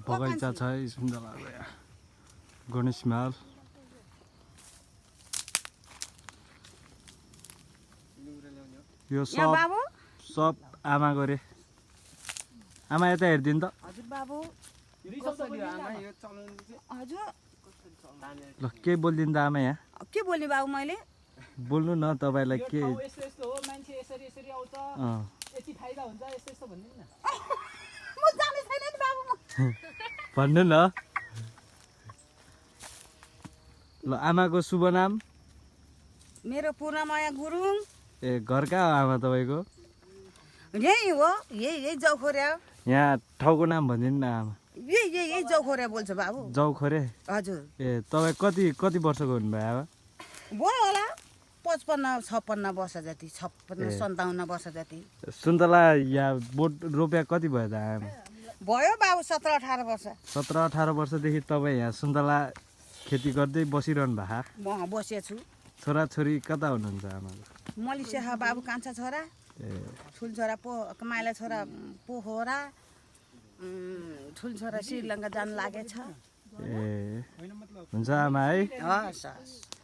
बगैँचा छ है सुन्तलाको यहाँ गणेश महल यो सब आमाको रे आमा यता हेरिदिनु त हजुर बाबु हजुर ल के बोलिदिनु त आमा यहाँ के बोल्ने बाबु मैले बोल्नु न तपाईँलाई के यस्तो हो मान्छे यसरी आउँछ यति फाइदा हुन्छ यस्तो भन्दिनु न म जाने छैन नि बाबु भन्नु न ल आमाको शुभ नाम मेरो पूर्णमाया गुरुङ ए घरका हो आमा तपाईँको यही हो यही जौखोर्या यहाँ ठाउँको नाम भनिदिनु न आमा यही जौखोर्या बोल्छ बाबु जौखोरे हजुर ए तपाईँ कति वर्षको हुनुभयो आमा भयो होला 55-56 वर्ष जति 57 वर्ष जति सुन्तला यहाँ बोट रोप्या कति भयो त आमा भयो बाबु 17-18 वर्ष 17-18 वर्षदेखि तपाईँ यहाँ सुन्तला खेती गर्दै बसिरहनु भएको म बसेछु छोराछोरी कता हुनुहुन्छ आमा मलेसिया बाबु कान्छा छोरा ए ठुल छोरा माइला छोरा पोखरा ठुल छोरा श्रीलङ्का जानु लागेछ ए हुन्छ आमा है हस् हस्